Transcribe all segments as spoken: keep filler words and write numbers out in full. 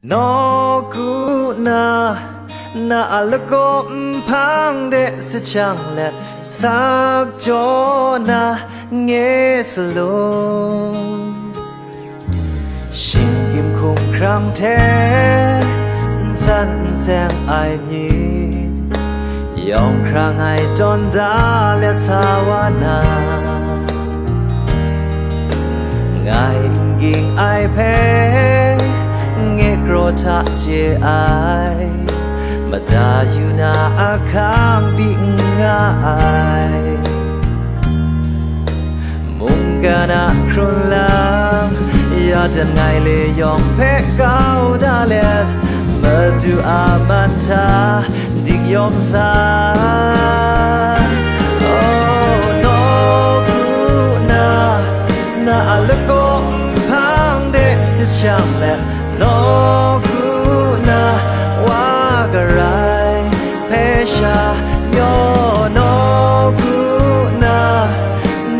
Nawku na, na a lagaw nhpang de sahkyang let, sap jaw na nye salum. Shinggyim hkumhkrang hte n san n seng ai myit, yawng hkrang ai tawn da let sa wa na, ngai n ging ai hpe nge kraw hta chye ai, mada yu na ahkang pyi n nga ai. Mungkan a hkrun lam, ya dan ngai le yawng hpe kau da let, Madu a man hta dik yawng sa. Oh, nawku na, na a lagaw nhpang de sahkyang let, nawku na, wa garai hpe sha yaw, nawku na,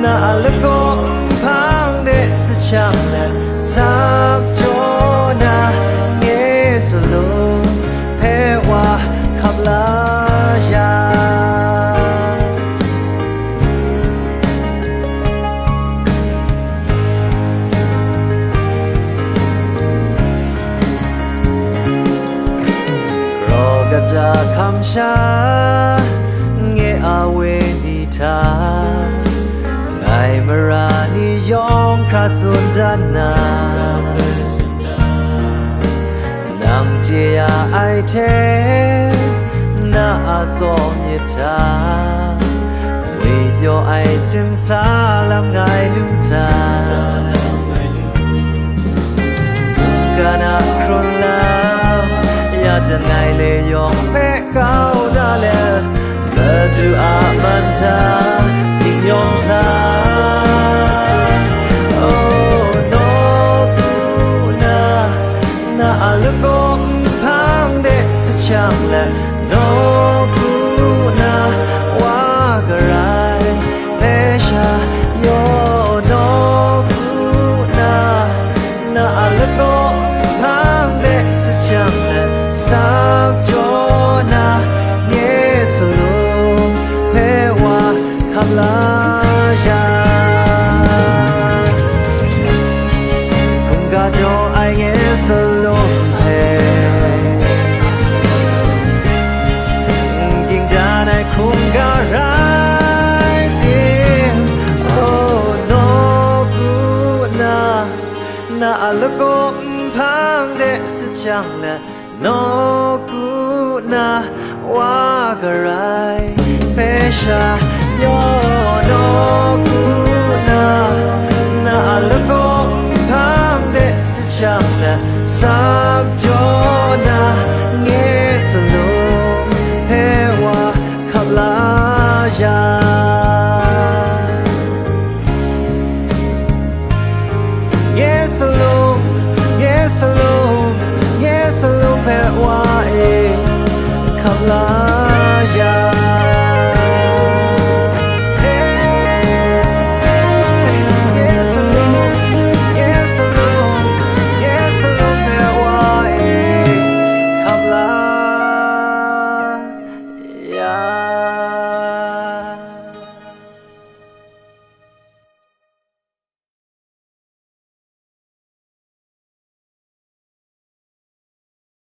na a lagaw nhpang de sahkyang let, sap jaw na nye salum hpe wa hkap la ya. Raw kata hkam sha, nge a wenyi hta, ngai mara ni yawng hkra tsun dan na, nang chye ya ai hte, na a tsaw myit hta, ngwi pyaw ai simsa lam ngai lu sa. Mungkan a hkrun lam, ya dan ngai le yawng hpe kau da let, Madu a man hta dik yawng sa. Oh, nawku na, na a lagaw nhpang de sahkyang let, nawku na, wa garai hpe sha yaw, nawku na, na a lagaw nhpang de sahkyang let, sap jaw na nye salum hpe wa hkap la ya. Hkungga jaw ai nye salum hpe, n ging dan ai hkungga rai tim, oh, nawku na, na a lagaw nhpang de sahkyang let, nawku na, wa garai hpe sha yaw, nawku na, na a lagaw nhpang de sahkyang let, sap jaw na nye salum